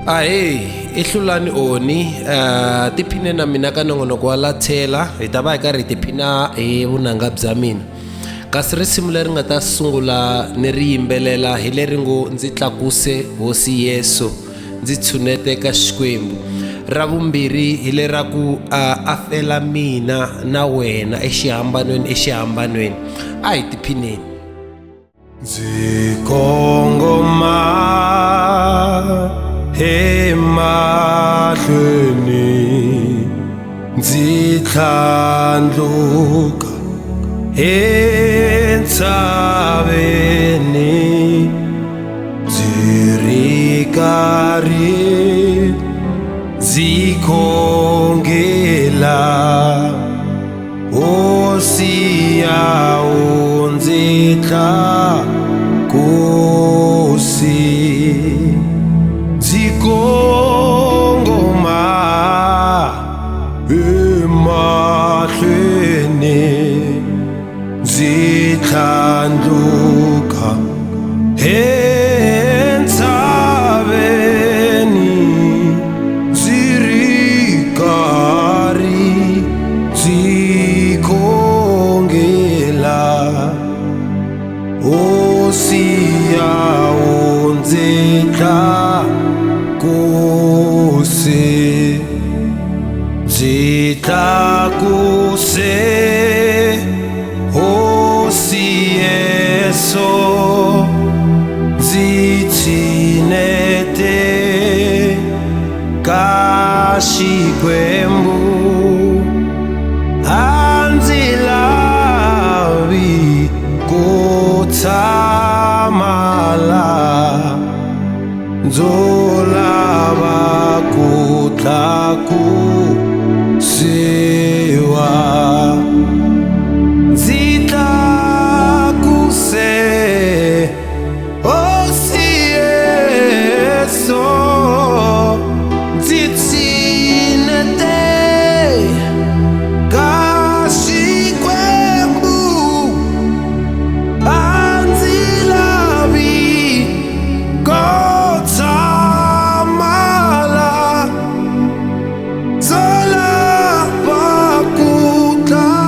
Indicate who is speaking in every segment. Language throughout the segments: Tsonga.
Speaker 1: Ahee i Hlulani Oni tiphine na mina ka nongonoko wa Lathela hi ta va hi karhi hi tiphina hi vunanga bya mina kasi risimu leri nga ta sungula ni ri yimbelela hi leri ngo ndzi tlakuse hosi Yesu ndzi tshunete ka Xikwembu ra vumbirhi hi leraku a fela mina na wena exihambanweni exihambanweni a hi tiphineni. Ndzi kongoma emahlweni ndzi tlhandluka entshaveni ndzi ri karhi ndzi khongela Hosi ya u ndzi tlakusi ndzi kongoma emahlweni ndzi tlhandluka entshaveni ndzi ri karhi ndzi khongela hosi ya u ndzi tlakuse ndzi tlakuse hosi Yesu ndzi tshinete ka Xikwembu a ndzi lavi ku tshama laha ndzo lava ku tlakusiwa ndzi tlakuse hosi Yesu ndzi tshinete ka Xikwembu a ndzi lavi ko tshama la ndzo lava ku tla.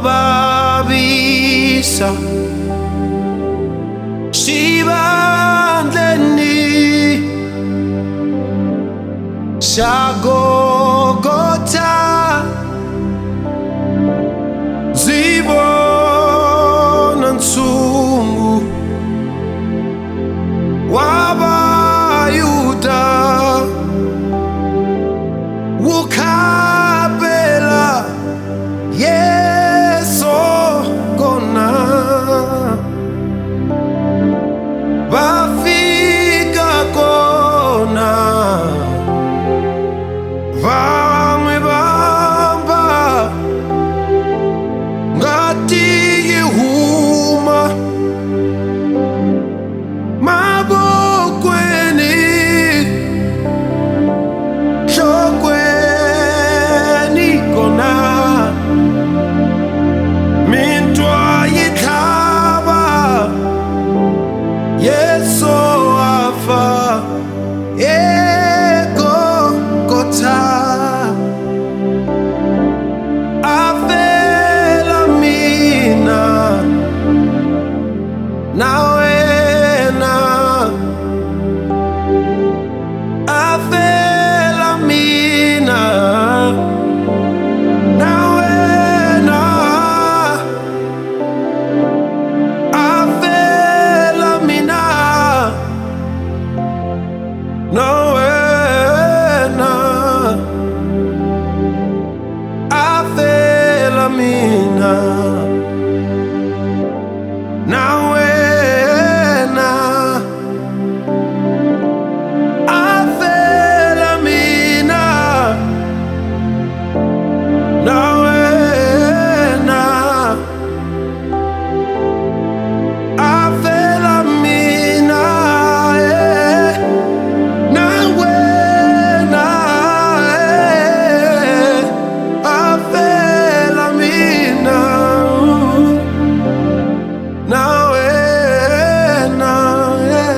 Speaker 1: Vavisa xivandleni xa Golgotha, ndzi vona ntshungu wa Vayuda wu khapela Yesu kona. Va fika kona va n'wi vamba, ngati yi huma mavokweni, nhlokweni kona mintwa yi tlhava, Yesu a fa eGolgotha. A fela mina na wena, a fela mina na wena, a fela mina na wena, a fela mina na wena, a fela mina na wena, a fela mina, eh, na wena, eh, a fela mina na wena, eh,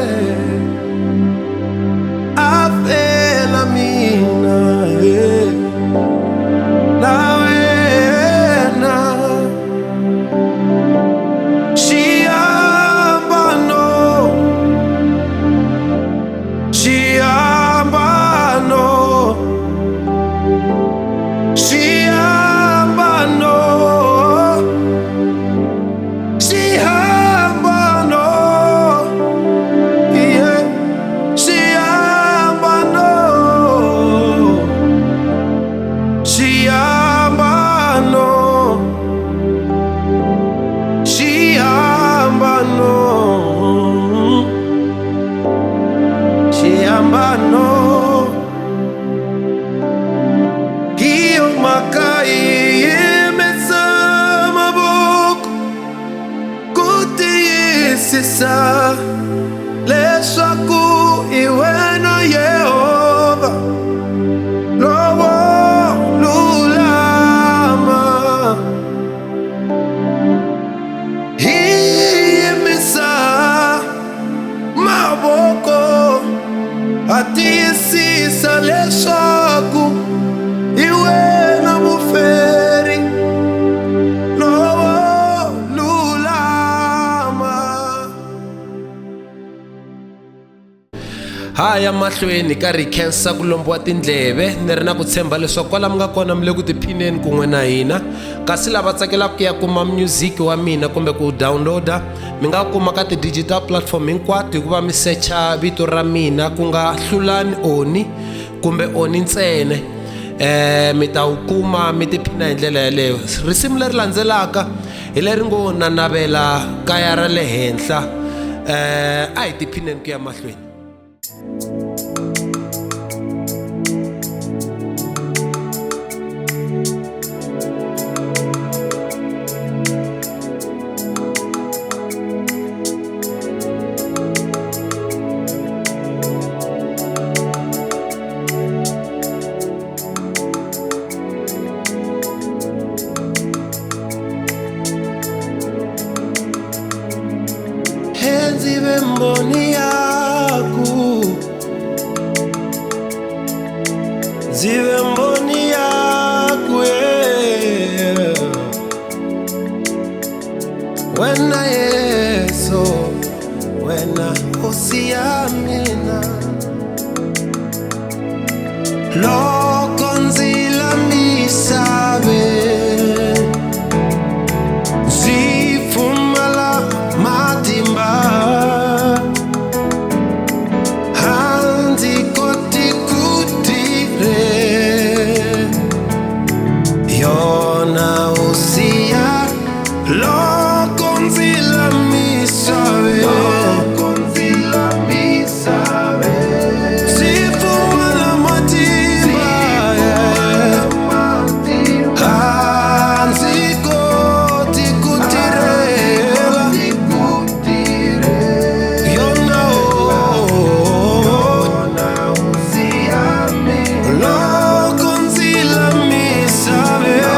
Speaker 1: a fela mina, eh, na wena. Xiambano, xiambano, xiambano, xiambano, yeah, xiambano, xiambano, xiambano, xiambano. Hiyo mhaka yi yimisa mavoko ku tiyisisa leswaku i wena Yehovha lowo lulama. Hi yimisa mavoko a tiyisisa leswaku i wena muferi lowo lulama. Ha ya mahlweni ka ri khensa ku lombiwa tindleve, ni ri na ku tshemba leswaku kwala mi nga kona mi le ku tiphineni kun'we na hina. Kasi lava tsakelaka ku ya kuma music wa mina kumbe ku downloada, mi nga kuma ka ti-digital platform hinkwato hikuva mi secha vito ra mina ku nga Hlulani Oni kumbe Oni ntsena. Mi ta wu kuma mi tiphina hi ndlela yaleyo. Risimu leri landzelaka hi leri ngo na navela kaya ra le henhla. A hi tiphineni ku ya mahlweni. Ndzi ve mbhoni yaku, ndzi ve mbhoni yaku, yeah. Wena Yesu, wena hosi ya mina. Loko ndzi la misaveni, ndzi pfumala matimba, a ndzi koti ku tirhela yona hosi ya. Loko ndzi la misaveni, ndzi pfumala matimba, a ndzi koti ku tirhela yona. Loko ndzi la misaveni,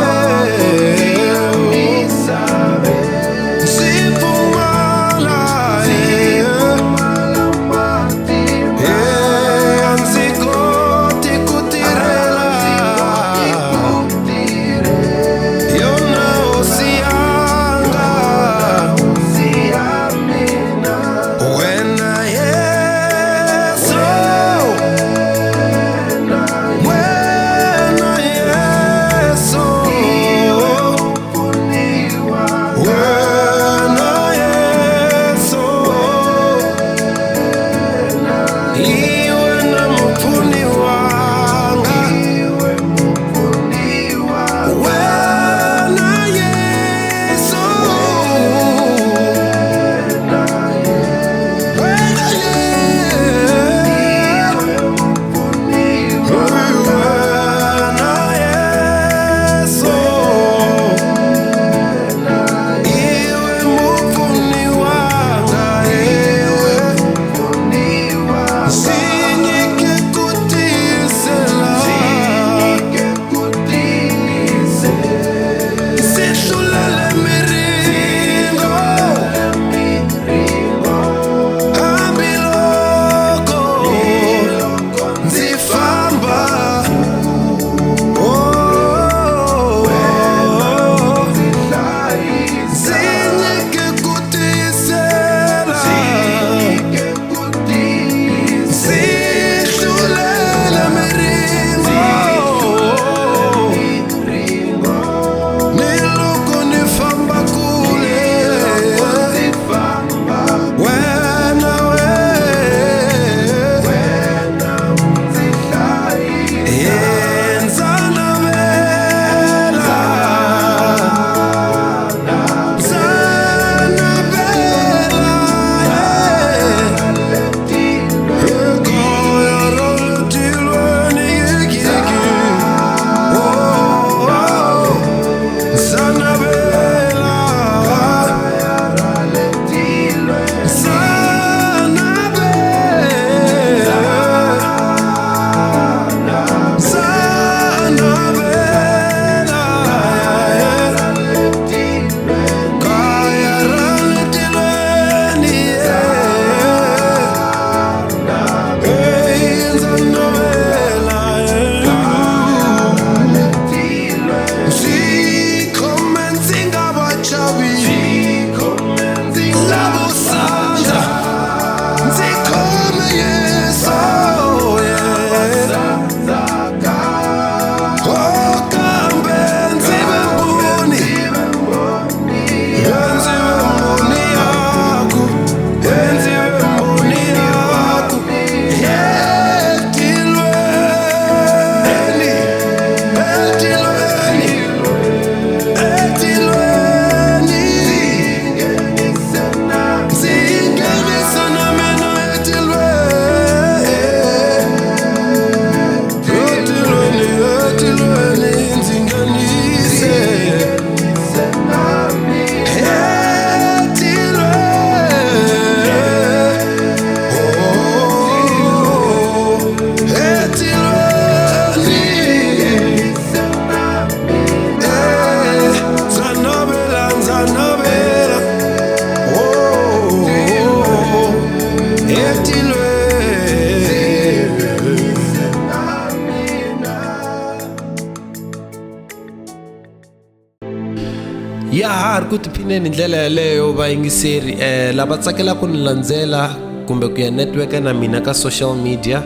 Speaker 1: ha ri ku tiphineni hi ndlela yaleyo vayingiseri um lava tsakelaka ni landzela kumbe ku ya network na mina ka social media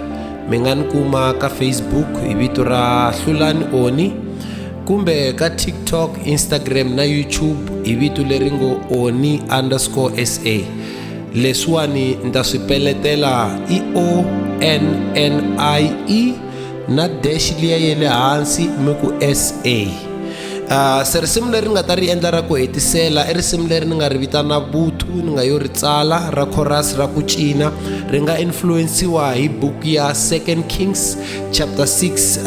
Speaker 1: mi nga ni kuma ka Facebook hi vito ra Hlulani Oni kumbe ka TikTok, Instagram na YouTube hi vito leri ngo Oni underscore SA. Leswiwani ni ta swi peletela i O N N I E na dash liya ya le hansi mi ku SA. Se risimu leri ni nga ta ri endla ra ku hetisela i risimu leri ni nga ri vitana vuthu ni nga yo ri tsala ra chorus ra ku cina ri nga influensiwa hi buku ya Second Kings chapter 6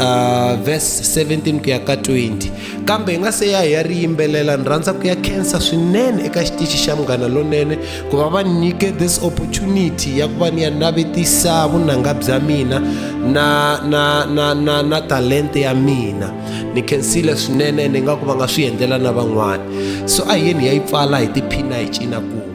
Speaker 1: verse 17 ku ya ka 20 kambe hi nga se ya hi ya ri yimbelela ni rhandza ku ya khensa swinene eka xitichi xa Munghana Lonene ku va va nyike this opportunity ya ku va ni ya navetisa vunanga bya mina na na na na na talente ya mina ni khensile swinene ni nga ku va nga swi endlela na van'wana so a hi yeni hi ya yi pfala hi tiphina hi cina kun'we.